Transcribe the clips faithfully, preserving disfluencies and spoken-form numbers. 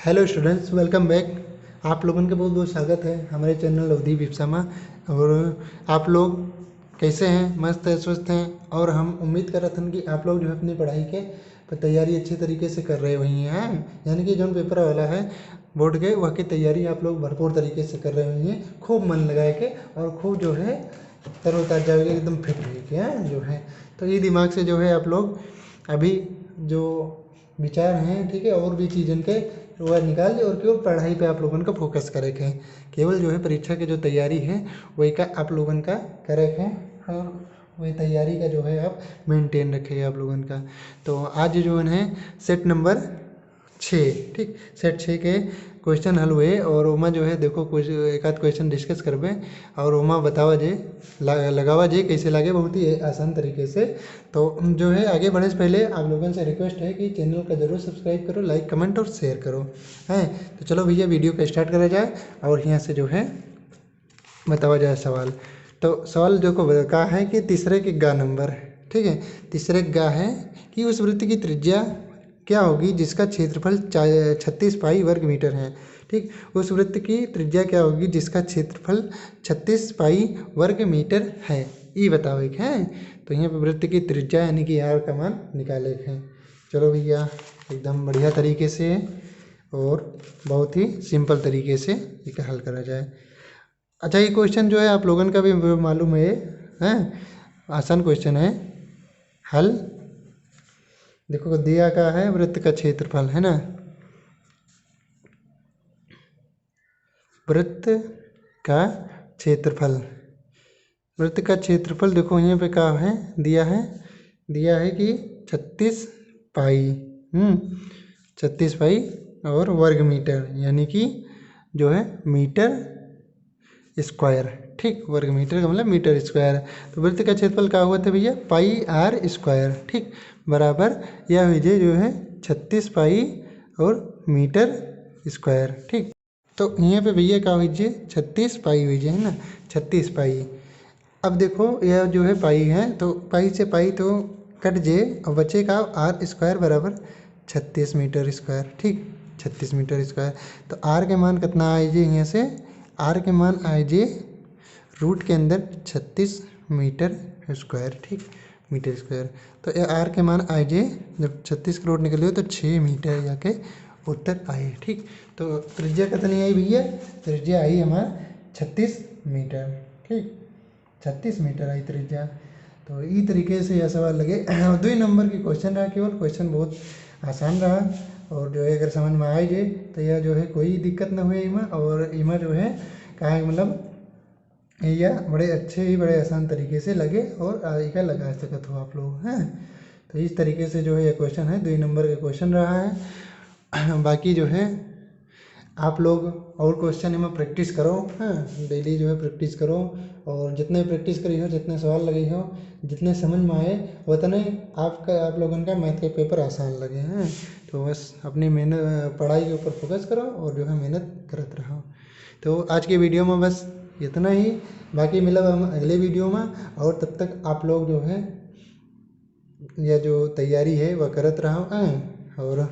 Hello students, welcome back। आप लोगन के बहुत बहुत स्वागत है हमारे channel अवधी बिपसा मा। और आप लोग कैसे हैं? मस्त हैं, स्वस्थ हैं? और हम उम्मीद करत हन कि आप लोग जो है अपनी पढ़ाई के प-, तैयारी अच्छे तरीके से कर रहे हुई हैं, हैं? यानी कि जौन paper वाला है board के, वह की तैयारी आप लोग भरपूर तरीके से कर रहे हुई हैं, खूब मन लगाए के और खूब जो है तरोताजा होके एकदम fit होके, हैं, जो है। तो ये दिमाग से जो है आप लोग अभी जो विचार हैं, ठीक है, और भी चीज़न के वह निकाल ली और केवल पढ़ाई पे आप लोगन का focus करे के है। केवल जो है परीक्षा के जो तैयारी है वही का आप लोगन का करे के है और वही तैयारी का जो है आप maintain रखे आप लोगन का। तो आज जो है set number छः, ठीक, set छः के question हल हुए और ओमा जो है देखो कुछ एक आध question discuss करबे और ओमा बतावा जे, ला-, लगावा जे कैसे लागे, बहुत ही आसान तरीके से। तो जो है आगे बढ़े से पहले आप लोगन से request है कि channel का जरूर subscribe करो, like, comment और share करो, हैं। तो चलो भैया video का start करा जाए और यहाँ से जो है बतावा जाए सवाल। तो सवाल जो को का है कि तीसरे के गा number, ठीक है, तीसरे गा है कि उस वृत्त की त्रिज्या क्या होगी जिसका क्षेत्रफल चा-, छत्तीस पाई वर्ग मीटर है, ठीक। उस वृत्त की त्रिज्या क्या होगी जिसका क्षेत्रफल छत्तीस पाई वर्ग मीटर है, ई बतावे के है। तो यहाँ पे वृत्त की त्रिज्या यानी कि आर का मान निकाले के है। चलो भैया, एकदम बढ़िया तरीके से और बहुत ही simple तरीके से इके हल करा जाए। अच्छा, ये question जो है आप लोगन का भी मालूम है, हैं? आसान question है। हल देखो दिया का है, वृत्त का क्षेत्रफल है ना, वृत्त का क्षेत्रफल, वृत्त का क्षेत्रफल देखो यहाँ पे का है, दिया है, दिया है कि छत्तीस पाई, हम्म, छत्तीस पाई और वर्ग मीटर, यानी कि जो है मीटर square, ठीक, वर्ग मीटर का मतलब मीटर square। तो वृत्त का क्षेत्रफल का हुआ था भैया, पाई आर square, ठीक, बराबर यह हुई जे जो है छत्तीस पाई और मीटर square, ठीक। तो यहाँ पे भैया का हुई जे छत्तीस पाई हुई जे, है ना, छत्तीस पाई। अब देखो यह जो है पाई है तो पाई से पाई तो कट जे और बचे का आर square बराबर छत्तीस मीटर square, ठीक, छत्तीस मीटर square। तो आर के मान कितना आए जे यहाँ से, आर के मान आए जे root के अंदर छत्तीस मीटर square, ठीक, मीटर square। तो ये आर के मान आए जे जब छत्तीस के root निकले तो छः मीटर यहाँ के उत्तर आए, ठीक। तो त्रिज्या कितनी आई भैया, त्रिज्या आई हमार छत्तीस मीटर, ठीक, छत्तीस मीटर आई त्रिज्या। तो ई तरीके से यह सवाल लगे। दुई number की question रहा केवल, question बहुत आसान रहा और जो है अगर समझ में आ जाए तो यह जो है कोई दिक्कत ना हुए इमा, और इमा जो है कहा मतलब यह बड़े अच्छे ही बड़े आसान तरीके से लगे और आ, इका लगा सकत हो आप लोग, हैं। तो इस तरीके से जो है ये question है, दुई number का question रहा है। बाकी जो है आप लोग और question में practice करो, हाँ, daily जो है practice करो और जितने practice करी हो, जितने सवाल लगे हो, जितने समझ में आए उतने आपका, आप लोगन का math के paper आसान लगे, हैं। तो बस अपनी मेहनत, पढ़ाई के ऊपर focus करो और जो है मेहनत करत रहो। तो आज के video में बस इतना ही, बाकी मिलब हम अगले video में और तब तक आप लोग जो है यह जो तैयारी है वह करत रहो, हैं, और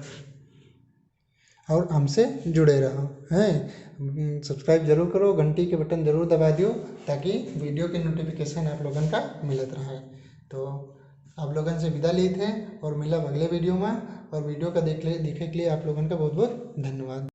और हमसे जुड़े रहो, हैं। Subscribe जरूर करो, घंटी के button जरूर दबा दियो ताकि video के notification आप लोगन का मिलत रहे। तो आप लोगन से विदा लेत है और मिलब अगले video में। और video का देख ले, देखे के लिए आप लोगन का बहुत बहुत धन्यवाद।